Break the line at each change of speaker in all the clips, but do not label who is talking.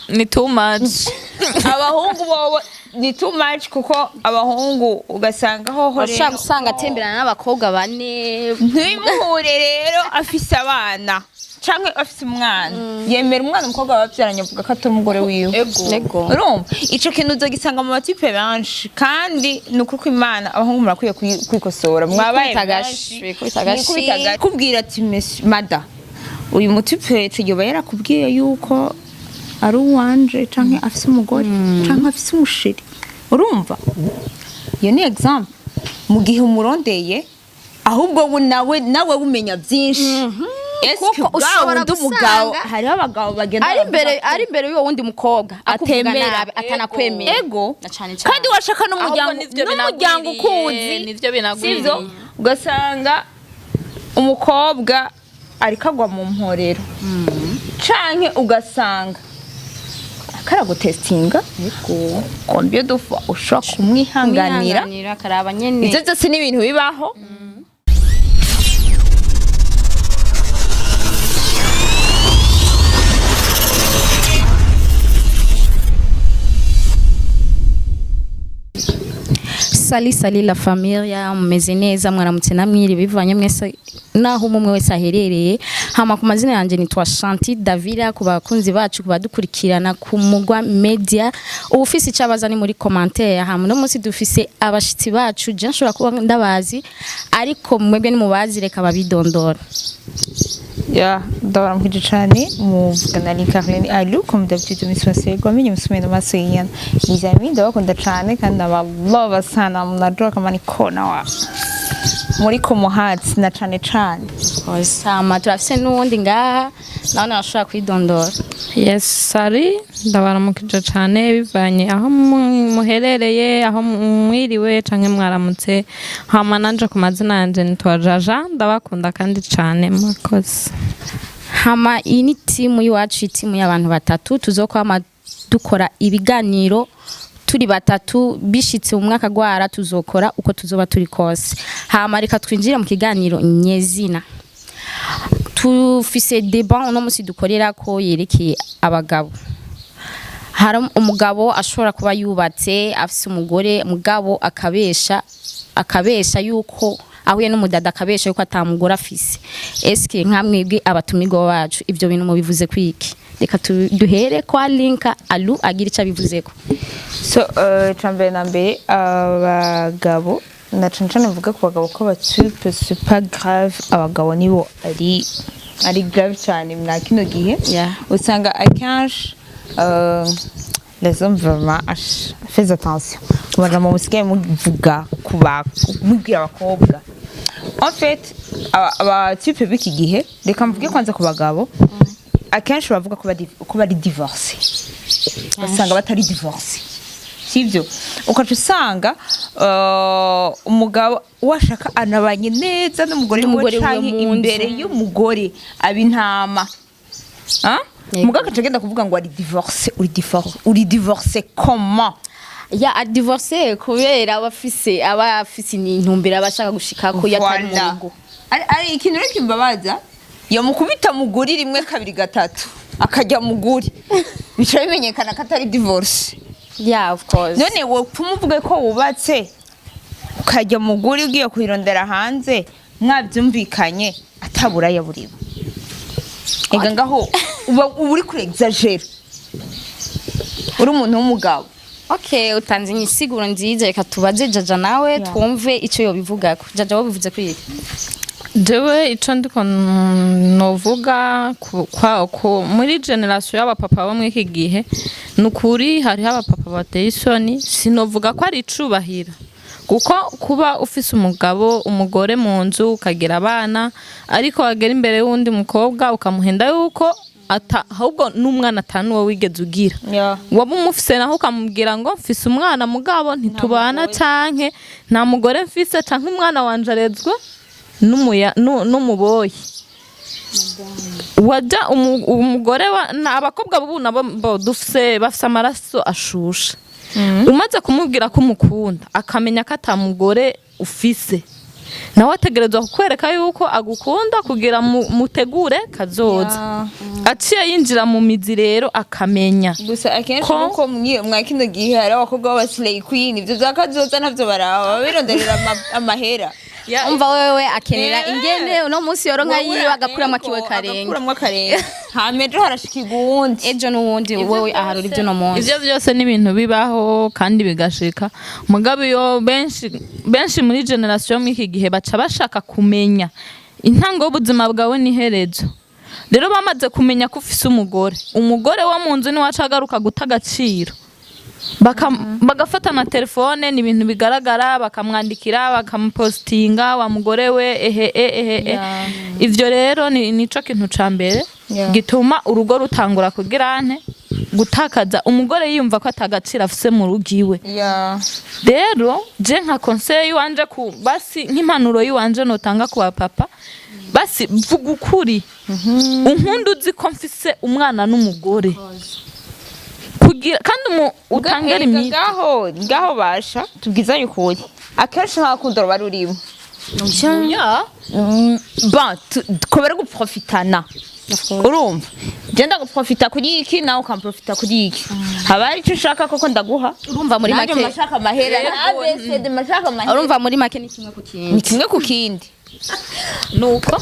Ni too much.
Abahungu bobo ni too much, kuko abahungu ugasanga hoho
Urashobora
rero
gusanga atemberana n'abakobwa bane.
Ntimuhure rero afise abana canke afise umwana, yemera umwana umukobwa bavyaranye, avuga ko atari umugore wiwe.
Ego.
Urumva ico kintu uzogisanga mu ba types benshi, kandi ni ukuri ko Imana, abahungu murakwiye kwikosora, mwabaye
Mwikubita agashi,
benshi.
mwikubita agashi.
Mwikubita agashi. Kubwira ati: "Monsieur, mada, uyu mu type yoba yarakubwiye yuko ari uwanje, canke afise umugore, canke afise umu chéri?" Urumva iyo ni exemple mu gihe umurondeye, ahubwo we nawe umenya byinshi. Eske
Kuko
bwa
ushobora
wundi umugabo
gusanga
hariho abagabo bagenda
ari imbere, ari imbere y'uwo wundi mukobwa akuvuga
atemera.
nabi, atanakwemera.
Ego.
Na cane cane.
Kandi washaka n'umuryango,
Ahubwo nivyo
n'umuryango
binagwiriye,
ukuzi.
nivyo binagwiriye.
Sivyo? Ugasanga umukobwa ariko agwa mu mporero, canke ugasanga akaragutestinga combien de fois ushobora kumwihanganira.
Kumwihanganira, akaraba nyene.
Ivyo byose ni ibintu bibaho.
Salut, salut la familia, mumeze neza? Mwaramutse namwiri, bivanye mwese naho umwe wese aherereye. Hama ku mazina yanje nitwa Shanti Davira. Ku bakunzi bacu, ku badukurikirana ku Mugwa Media, ubufise icabaza ni muri commentaire. Hama no munsi dufise abashitsi bacu, je nshobora kuba ndabazi, ariko mwebwe ni mubazi, reka babidondora.
Ya, ndabaramukije cane, muvugana ni Carlene Alou, comme d'habitude. Miss Masego amenye musumeno maso y'inyana. Les amis, ndabakunda cane kandi ndabalova sana, mnajua kama niko na wa muri kumuhatsi na cane cane.
Hama turafise n'uwundi ngaha, nawe arashobora kwidondora.
Yes, salut, ndabaramukije cane bivanye aho muherereye, aho mwiriwe canke mwaramutse. Hama nanje ku mazina yanje nitwa Jaja, ndabakunda kandi cane, murakoze.
Hama iyi ni timu y'iwacu, itimu y'abantu batatu tuzokwama dukora ibiganiro turi batatu. Bishitse mu mwaka gwara tuzokora uko tuzoba turi kose. Hama reka twinjire mu kiganiro nyezina. Tufise débat uno musi dukorera ko yerekeye abagabo. Hari umugabo ashobora kuba yubatse, afise umugore, mugabo akabesha yuko ahuye n'umudada, akabesha yuko atamugore afise. Eske nka mwebwe abatumirwa bacu, ivyo bintu mubivuze kwiki? Reka duhere kwa Linka Alu agira ico abivuzeko.
So icambere na mbere, abagabo, na cane cane mvuga ku bagabo, ko ba types c'est pas grave, abagabo nibo ari grave cyane mwa kino gihe. Usanga akenshi les hommes vraiment, faites attention ku majambo musigaye muvuga ku mubwira abakobwa. En fait, aba types b'iki gihe, reka mvuge kwanza ku bagabo, akenshi bavuga ko bari divorcé, basanga batari divorcé, sibyo? Ukaca usanga umugabo washaka anabanye neza n'umugore wiwe
N'umugore wiwe
canke
mu nzu.
imbere y'umugore aba intama. Ah?
Yego.
Mugabo agaca agenda kuvuga ngo ari divorcé. Uri divorcé, uri divorcé comment?
Ya, adivorce kubera aba afise intumbero aba ashaka gushikako, iyo atari mu
Voilà.
rugo.
Ari ikintu rero kimbabaza, yamukubita muguri rimwe, kabiri, gatatu, akajya muguri, bica bimenyekana ko atari divorce.
Yeah, of course.
None wopfuma uvuge ko wubatse, ukajya muguri ugiye kuyirondera hanze mwabyumvikanye, atabura burimo? Ega ngaho uba uri kuri exagérer, uri umuntu w'umugabo.
Okay, utanze insiguro nziza. Reka tubaze Jaja nawe, twumve ico yobivugako. Jaja, wowe bivuze kuri iki?
Jewe ico ndiko novuga muri génération y'abapapa bo muri iki gihe, ni ukuri hariho abapapa bateye isoni. Sinovuga ko ari icubahiro, kuko kuba ufise umugabo, umugore mu nzu, ukagira abana, ariko wagera imbere y'uwundi mukobwa ukamuhenda yuko ahubwo n'umwana atanu wowe wigeze ugira, waba umufise naho ukamubwira ngo mfise umwana mugabo ntitubana, canke nta mugore mfise, canke umwana wanje arezwe n'umuboyi wajya umugore abakobwa bubu nabo bo dufise bafise amaraso ashushe. Umaze kumubwira ko umukunda, akamenya ko atamugore ufise. Nawe ategerezwa kukwereka yuko agukunda kugira mutegure kazoza. Aciye yinjira mu mizi rero akamenya
Gusa akenshi
Ko-
nuko mwa kino gihe hari abakobwa b'aba slay queen, ivyo vya kazoza ntavyo baraba, babironderera amahera.
Umva, wewe akenera ingene uno munsi yoronka yiwe, agakuramo akiwe karenga.
Agakuramwo akarenga, hama ejo harashikirwa uwundi.
Ejo n'uwundi, wewe aharura ibyo uno munsi.
Ivyo byose ni ibintu bibaho kandi bigashika. Mugabo iyo benshi benshi muri génération muri iki gihe baca bashaka kumenya intango y'ubuzima bwawe n'iherezo. Rero bamaze kumenya ko ufise umugore, umugore wo mu nzu niwe aca agaruka guta agaciro. Bagafata na telefone, ni ibintu bigaragara, bakamwandikira, bakamupostinga wa mugore we, ehe ehe ehe. Ivyo rero ni nico kintu ca mbere gituma urugo rutangura kugira nte gutakaza umugore, yiyumva ko atagaciro afise mu rugo iwe. Rero je nka conseil yiwanje, ku basi nk'impanuro yiwanje notanga ku bapapa, basi vuga ukuri: unkunda uzi ko mfise umwana n'umugore, kugira kandi utange limite.
Ngaho basha tubwizanye ukuri, akenshi nta rukundo ruba rurimo. Bon, kubera guprofitana, urumva, je ndaguprofita kuri iki, nawe ukamprofita kuri iki. Haba hari icyo ushaka koko ndaguha.
Urumva muri
Nanjye
make
mashaka amahera, ABCD, mashaka amahera.
Urumva muri make ni kimwe ku kindi.
Ni kimwe ku kindi.
Nuko.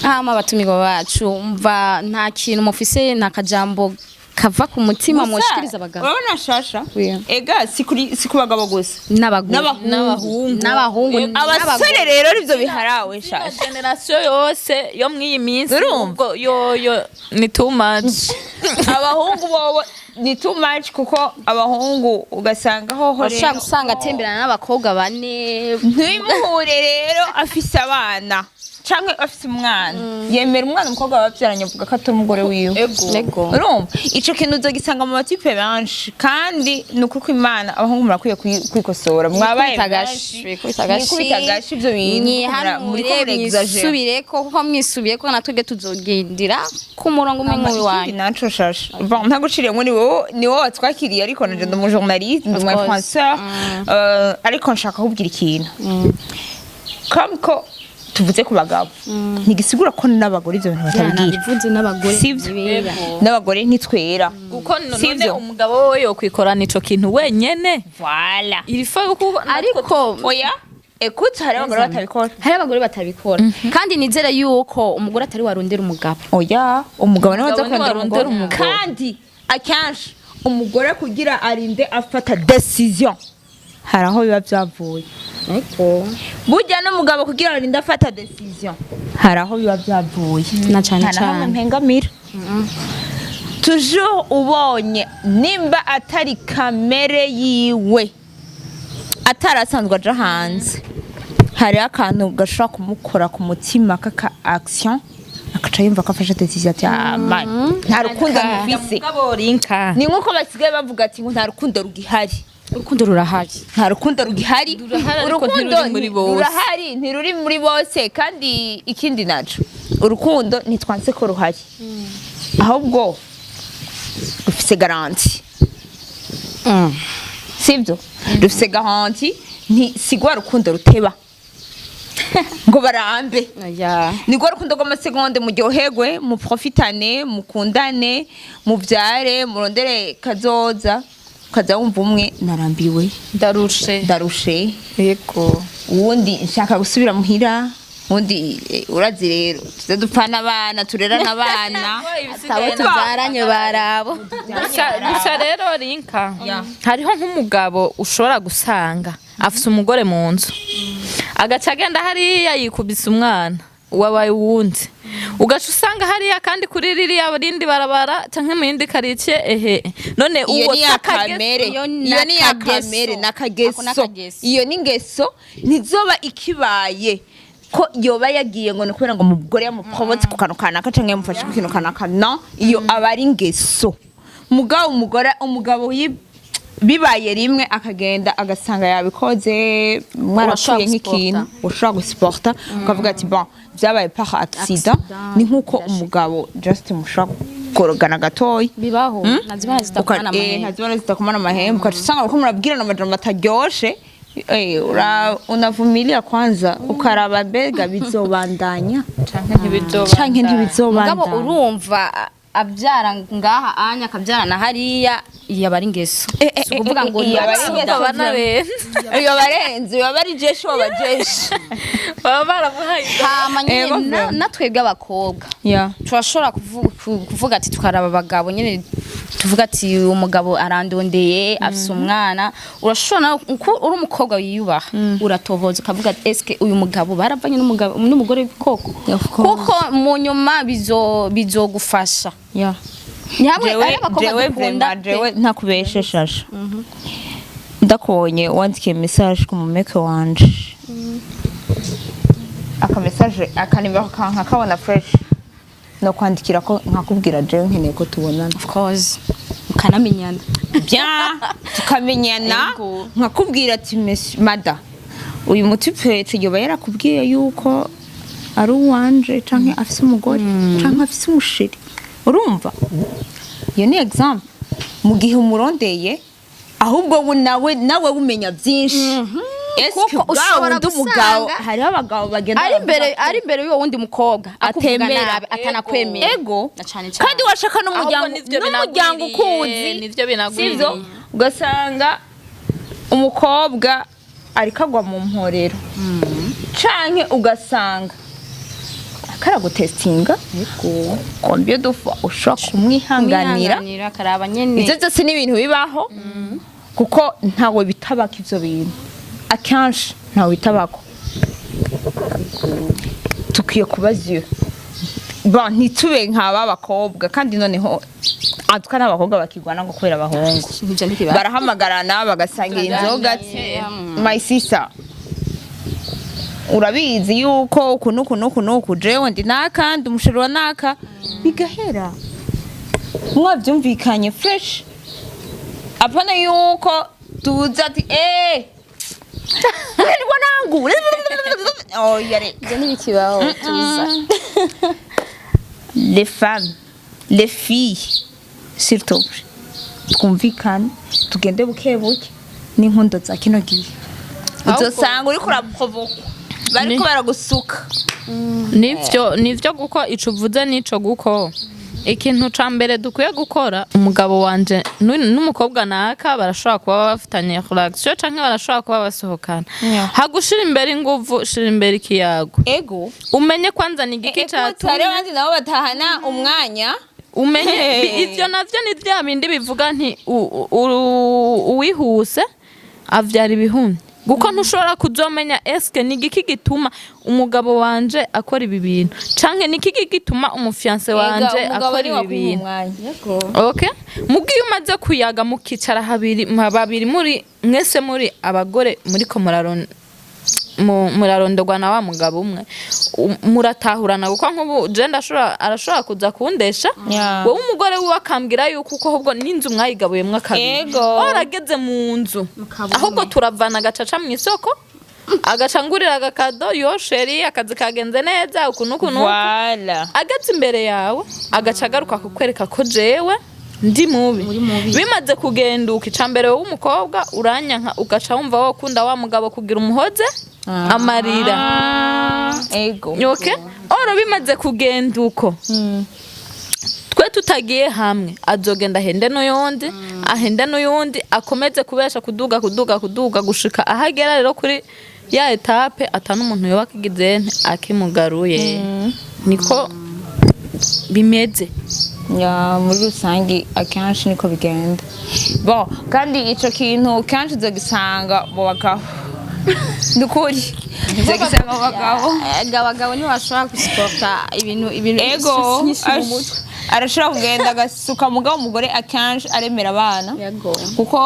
Hama abatumirwa bacu, umva, nta kintu mufise, nta kajambo kava ku mutima
Gusa,
mwoshikiriza abagabo?
Urabona shasha,
Oui.
ega si ku bagabo gusa.
N'abagore.
N'abahungu.
N'abahungu.
Abasore rero nivyo biharawe shasha.
Génération yose yo mw'iyi minsi.
Urumva?
Ubwo yo ni too much.
Abahungu bobo ni too much, kuko abahungu ugasanga hoho
Urashobora
rero
gusanga atemberana n'abakobwa bane.
Ntibimuhure rero afise abana canke afise umwana, yemera umwana umukobwa bavyaranye, avuga ko atari umugore wiwe.
Ego.
Urumva ico kintu uzogisanga mu batipe benshi, kandi ni ukuri ko Imana, abahungu murakwiye kwikosora, mwabaye benshi.
Mwikubita agashi.
Mwikubita agashi ivyo bintu muriko
mwihanure.
murexagera.
Mwisubireko, kuko mwisubiyeko natwebwe tuzogendera ku murongo umwe
Ikindi
nk'uwanyu.
Naco shasha, bon, ntaguciriye ngo ni wowe watwakiriye, ariko nanje ndi umujournaliste, ndi umu
Of course.
influenceur, ariko nshaka kubwira ikintu. Comme ko tuvuze ku bagabo, ntigisigura ko n'abagore ivyo bintu batabigira.
Nabivuze, n'abagore
Sivyo?
ntibera.
N'abagore ntitwera.
Kuko none
Sivyo?
umugabo we yokwikorana ico kintu wenyene?
Voilà.
Il faut kuko
Ariko
oya, écoute, hari abagore batabikora.
Hari abagore batabikora, kandi nizere yuko umugore atari warondera umugabo.
Oya, umugabo niwe aza
Umugabo niwe
kurondera
arondera
umugore.
umugore.
Kandi akenshi umugore kugira arinde afata décision, hari aho biba byavuye.
Ariko
Burya n'umugabo kugira arinde afata décision, hari aho biba byavuye.
Na cane
Nta na hamwe
cane.
mpengamira. Toujours ubonye nimba atari kamere yiwe, atarasanzwe aja hanze, hariho akantu gashobora kumukora ku mutima kaka action, akaca yumva ko afashe décision ati: "Ah, man, nta rukundo mufise."
Rinka.
Ni nkuko basigaye bavuga ati ngo nta rukundo rugihari.
Urukundo rurahari.
Nta rukundo rugihari.
Rurahari, ariko ntiruri muri bose.
Rurahari, ntiruri muri bose. Kandi ikindi naco, urukundo ntitwanse ko ruhari, ahubwo rufise garantie, sibyo? Rufise garantie, nti si rwa rukundo ruteba ngo barambe.
Ya.
Ni rwa rukundo rw'amasegonde, muryoherwe, muprofitane, mukundane, muvyare, murondere kazoza, ukaza wumva umwe: "Narambiwe."
Ndarushe.
"Ndarushe."
Yego.
Uwundi: "Nshaka gusubira muhira." Uwundi: "Urazi rero tuze dupfana abana, turerane abana."
Abo tubyaranye barabo.
Gusa rero rinka, hariho nk'umugabo ushobora gusanga afise umugore mu nzu, agaca agenda hariya yikubise umwana wabaye uwundi, ugaca usanga hariya kandi kuri ririya rindi barabara canke mu yindi karitsiye, ehe none
Iyo
uwo
ni ya
sakage-
kamere.
Iyo
Iyo ni ya
n'akageso.
kamere.
Ako
N'akageso.
n'akageso.
Iyo ni ingeso, ntizoba ikibaye ko yoba yagiye ngo ni kubera ngo umugore yamuprobotse ku kantu kanaka canke yamufashe ku kintu kanaka. No, iyo aba ari ingeso. Mugabo umugore, umugabo bibaye rimwe akagenda agasanga yabikoze, mwarapfuye nk'ikintu, ushobora gusiporta ukavuga ati: "Bon, byabaye par accident."
Accident,
Ni nk'uko
birashika.
umugabo just mushobora gukorogana gatoyi.
Bibaho, ntazibana zitakumana amahembe.
Ntazibona zitakumana amahembe, ukaca usanga bariko murabwirana amajambo ataryoshe. Unavumilia kwanza, ukaraba mbega bizobandanya
Canke ntibizobandanya.
canke ntibizobandanya.
Mugabo urumva abyara ngaha anya, akabyara na hariya, yaba ari ingeso. Si ukuvuga ngo ni
yaba ari
accident.
ingeso.
Baba narenze.
Iyo barenze baba ari jeshi waba jeshi.
Baba baramuhaye.
Hama nyene
Ego, vraiment.
na twebwe abakobwa
Yeah.
turashobora kuvuga ati tukaraba abagabo nyene, tuvuga ati umugabo arandondeye, afise umwana. Urashobora nawe uko uri umukobwa wiyubaha, uratohoza ukavuga ati eske uyu mugabo baravanye n'umugabo n'umugore koko?
Of course.
Kuko mu nyuma bizogufasha.
Yeah.
Ni hamwe
Jewe
ari abakobwa
jewe
dukunda.
vraiment, jewe ntakubeshe shasha, ndakubonye wandikiye message ku mumeke wanje, aka message, akanimero nkakabona fresh, no kwandikira ko nkakubwira jewe nkeneye ko tubonana.
Of course, mukanamenyana.
Bien, tukamenyana.
Ego.
Nkakubwira ati mada, uyu mutipe yoba yarakubwiye yuko ari uwanje, canke afise umugore, canke afise umusheri? Urumva, iyo ni example. Mu gihe umurondeye, ahubwo nawe umenya byinshi. Eske
Kuko
bwa
ushobora
wundi umugabo
gusanga
hariho abagabo bagenda
ari imbere, ari imbere y'uwo wundi mukobwa akuvuga
atemera.
nabi, atanakwemera.
Ego.
Na cane cane.
Kandi washaka n'umuryango,
Ahubwo nivyo
n'umuryango
binagwiriye,
ukuzi.
nivyo binagwiriye.
Sivyo? Ugasanga umukobwa ariko agwa mu mporero, canke ugasanga akaragutestinga combien de fois ushobora kumwihanganira.
Kumwihanganira, akaraba nyene.
Ivyo byose ni ibintu bibaho, kuko ntawe bitabako ivyo bintu. Akenshi ntawe bitabako. Tukwiye kubaza iyo ba ntitube nk'aba bakobwa. Kandi noneho atwa n'abakobwa bakigwana ngo kubera abahungu.
Ivyo ntikiba.
Barahamagarana, bagasangira inzoga, ati my sister, urabizi yuko uku nuku nuku nuku, jewe ndi naka, ndi umusheri wa naka, bigahera mwabyumvikanye fresh. Apana yuko tuza ati ni wanangu, oya reka.
Ivyo ntibikibaho tuza.
Les femmes, les filles, s'il te plaît, twumvikane, tugende buke buke n'inkundo za kino gihe. Uzosanga uriko uraprovokwa, bariko baragusuka.
Nivyo, guko ico uvuze nico, guko ikintu ca mbere dukwiye gukora, umugabo wanje n'umukobwa naka barashobora kuba bafitanye relation, canke barashobora kuba basohokana. Hagushira imbere inguvu, shira imbere ikiyago.
Ego.
Umenye kwanza ni igiki
hari
catumye.
Abandi nabo batahana umwanya.
Umenye ivyo navyo ni vya bindi bivuga nti uwihuse avyara ibihumye, kuko ntushobora kuzomenya eske ni igiki gituma umugabo wanje akora ibi bintu, canke ni igiki gituma umufiancé wanje
Umugabo
akora
ni
ibi
wakuha
bintu.
umwanya.
Okay, mubwo iyo umaze kuyaga, mukicara habiri babiri, muri mwese muri abagore, muriko murarondogwa na wa mugabo umwe, muratahurana, kuko nk'ubu je ndashobora, arashobora kuza kundesha, wowe umugore wiwe akambwira yuko uko ahubwo n'inzu mwayigabuyemwo kabiri. Warageze mu nzu, ahubwo turavana, agacaca mu isoko, agaca ngurira agakado, yo chéri, akazi kagenze neza, uku n'uku n'uku.
Voilà.
Ageze imbere yawe, agaca agaruka kukwereka ko jewe ndi mubi. Bimaze kugenduka, ica mbere wowe umukobwa uranyanka, ugaca wumva wokunda wa mugabo kugira umuhoze amarira.
Ego.
Okay, oro bimaze kugenda uko, twe tutagiye hamwe, azogenda ahende n'uyundi, ahende n'uyundi, akomeze kubesha, kuduga, kuduga, kuduga, gushika ahagera rero kuri ya étape atanu umuntu yoba akigize nte akimugaruye. Niko bimeze.
Ya, muri rusange akenshi niko bigenda. Bon, kandi ico kintu kenshi uzogisanga mu bagabo, ni ukuri uzogisanga mu bagabo.
Abagabo ntibashobora gusiporta ibintu
Ego.
nyinshi mu mutwe.
Arashobora kugenda agasuka, mugabo umugore akenshi aremera abana.
Yego.
Kuko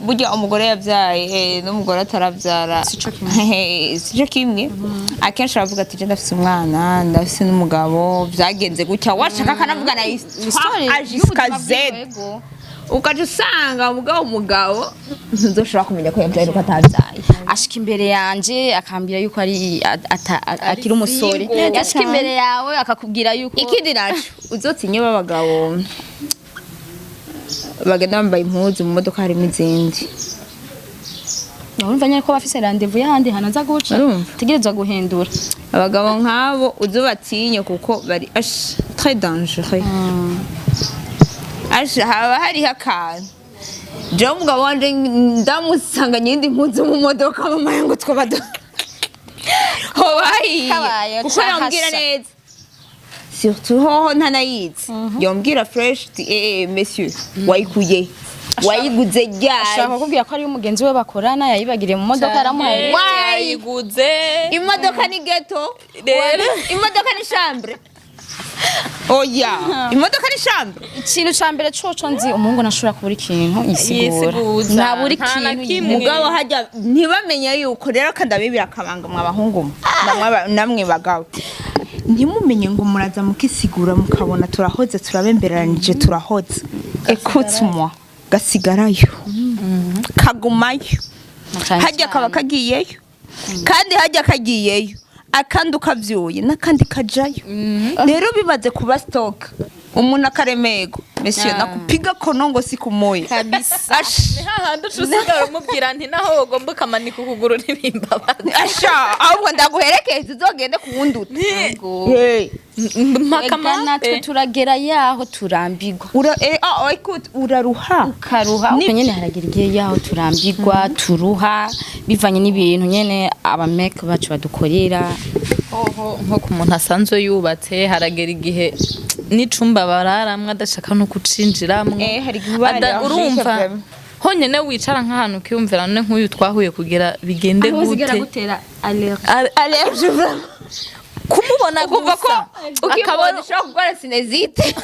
burya umugore yabyaye n'umugore atarabyara
Sico kimwe.
Sico kimwe. Akenshi aravuga ati je ndafise umwana, ndafise n'umugabo, byagenze gutya, washaka akanavuga na
Histoire
histoire jusqu'à
y'ubuzima
Z.
bwiwe, yego.
Ukaca usanga umugabo ntuzoshobora kumenya ko yabyaye nuko atabyaye.
Ashika imbere yanje akambwira yuko ari akiri umusore,
Single.
yashika imbere yawe akakubwira yuko
Ikindi naco, uzotinye b'abagabo bagenda bambaye impuzu mu modoka harimo izindi.
Urumva nyene ko bafise rendez-vous y'ahandi hantu aza guca.
Urumva?
Tegerezwa guhindura.
Abagabo nk'abo uzobatinye kuko bari ash très dangereux. Ash haba hariho akantu. Jewe umugabo wanje ndamusanga nyindi mpuzu mu modoka, mama, ngo twaba hoba hahiye.
Kabaye,
kuko yombwira
cahasha.
neza, surtout hoho ntanayizi, yombwira fresh ti: "Eh monsieur, wayikuye, wayiguze ryari?"
Ashaka kukubwira ko ari umugenzi we bakorana yayibagiriye mu modoka, yaramuhaye.
Why?
Yayiguze.
Imodoka ni ghetto?
Rero.
Imodoka ni chambre? Oya, imodoka ni chambre?
Ikintu ca mbere coco nzi, umuhungu ntashobora kubura ikintu yisigura.
Yisiguza.
Ntabura
Nta na
ikintu.
kimwe.
Mugabo hajya ntibamenye yuko rero kandi abibira akabanga mwa bahungu mwe, namwe bagabo, ntimumenye ngo muraza mukisigura, mukabona turahoze, turabemberanije, turahoze. Écoute-moi, gasigarayo, kagumayo.
Cane.
Hajya kaba kagiyeyo, kandi hajya kagiyeyo akandi ukavyuye n'akandi kajayo. Rero bimaze kuba stock, umuntu akaremego, monsieur, nakupiga konongo siku moya.
Kabisa.
Ash.
Ni hahandi uca usigara umubwira nti: "Naho wogomba ukamanika ukuguru ntibimbabaza."
Asha, ahubwo ndaguherekeza uzogende kuwunduta. Hey.
Mpaka
Ega natwe
mape.
turagera yaho turambigwa.
Ura ah, écoute, uraruha.
Ukaruha. Uko nyene haragira igihe yaho turambigwa, turuha bivanye n'ibintu nyene abameke bacu badukorera.
Hoho nko ku muntu asanzwe yubatse, haragera igihe n'icumba bararamwe adashaka no kucinjiramwo.
Hari igihe uba allergique.
Urumva
Vraiment.
honyene wicara nk'ahantu ukiyumvira: none nk'uyu twahuye kugira bigende gute?
Gutera allergie.
Allergie vraiment.
Kumubona
Ukumva ko
gusa
ukibona ushobora kurwara sinusite.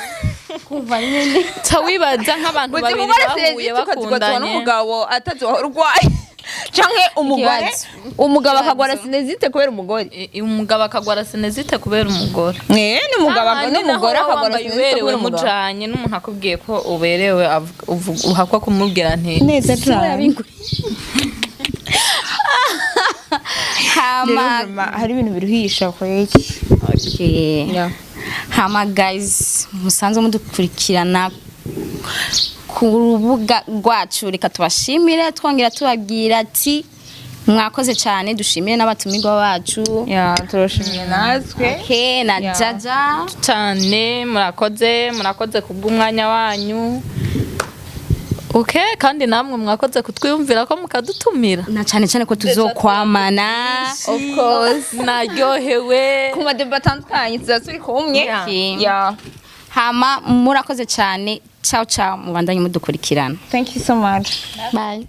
Kumva nyene.
Ca wibaza nk'abantu
Uzi
babiri
kurwara
bahuye
sinusite ukazigwazwa
bakundanye.
n'umugabo atazi wahora urwaye, canke umugore,
Ikibazo.
umugabo akagwara sinusite kubera umugore.
Umugabo akagwara sinusite kubera umugore.
N'umugabo
Hahandi naho
n'umugore
waba
akagwara
wambaye
sinusite
uberewe,
kubera umugabo.
mujanye n'umuntu akubwiye ko uberewe, uhakwa kumubwira nti:
Neza cane.
Hama
Rero hari ibintu biruhisha kweki.
Okay.
Yeah.
Hama guys, musanzwe mudukurikirana ku rubuga rwacu, reka tubashimire, twongera tubabwira ati mwakoze cyane. Dushimire n'abatumirwa bacu.
Ya, turashimiye natwe.
Ke na
Yeah.
Jaja.
Cyane, murakoze, murakoze kubw'umwanya wanyu. Okay, kandi namwe mwakoze kutwiyumvira ko mukadutumira.
Na cyane cyane ko tuzokwamana.
Of course.
Naryohewe.
Ku madeba atandukanye tuzaba turi kumwe.
Yeah.
Okay.
Yeah.
Hama murakoze cyane. Ciao ciao, mubandanye mudukurikirana.
Thank you so much.
Bye.